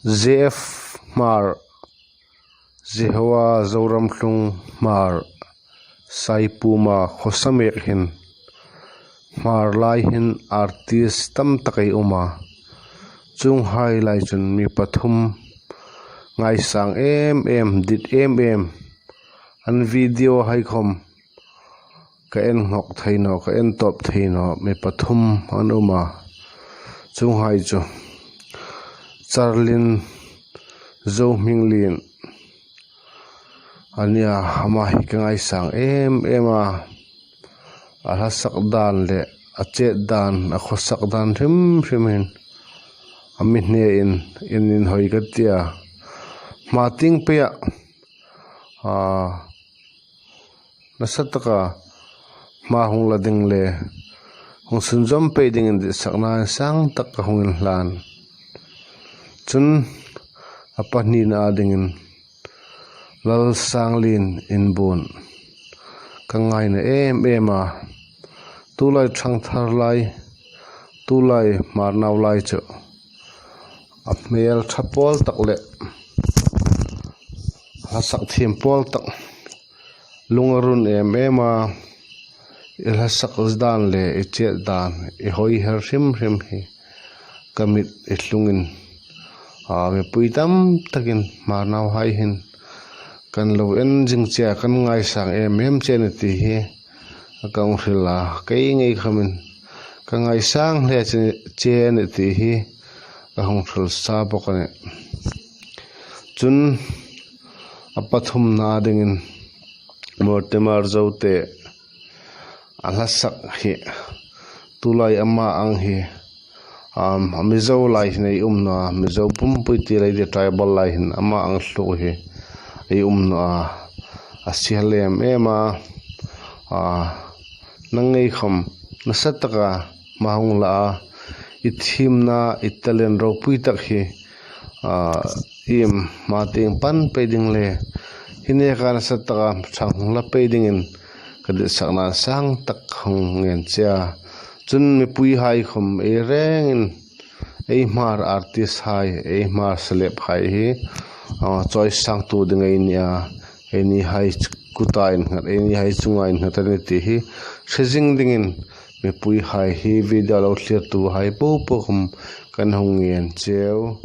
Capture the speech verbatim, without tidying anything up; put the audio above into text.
J F Hmar, Jehova Zoramthlung Hmar, Saipuma khawsa mek hin Hmar lai hin artist tam tak ei um a. Chuonghai lai chun mi pathum ngaisang em em, dit em em. An video hai khom ka en nghawk thei naw, ka en tawp thei naw, mi pathum an um a. Chuonghai chu Charlin Zohminglien a nia, ama hi ka ngaisang em em a. A hlasak dan le a chet dan, a khawsak dan hrim hrim hin a mi hne in, in inhawi ka tia. Hma tieng peia, a, nasa taka hma hung la ding le hung sunzawm pei dingin ditsakna insang tak ka hung inhlan. Chun a pahnina dingin Lalsanglien Inbuon ka ngaina em em a. Tulai ṭhangthar lai, tulai Hmar nau lai chu a hmel ṭha pawl tak le hlasak thiem pawl tak, lung a run em em a, i hlasak dan le i chet dan, i hawi her hrim hrim hi ka mit i tlungin, a, mipui tam takin Hmar nauhai hin kan lo en zing che a, kan ngaisang em em che a ni ti hi ka hung hril a, kei ngei khomin ka ngaisang hle che, che a ni ti hi ka hung hril sa bawk a nih. Chun a pathumna dingin Mortimer Zote, a hlasak hi tulai ama ang hi, um, a Mizo lai hin ei um naw a, Mizo pumpui ti lei ti tribal lai hin ama ang hluk hi ei um naw a, a sial em em a, a, nang ngei khom nasa taka hma hung la a, i thiemna, i talent ropui tak hi, a, iem hma tieng pan pei ding le hi neka nasa taka ṭhang hung la pei dingin ka ditsakna insang tak hung ngen che a. Chun mipuihai khom ei rengin, ei Hmar artist hai, ei Hmar celeb hai hi, a, chawisangtu ding ei ni a, einihai kuta innghat, einihai chunga innghat a ni ti hi hre zing dingin mipuihai hi video lo thlirtuhai popo khom kan hung ngen cheu.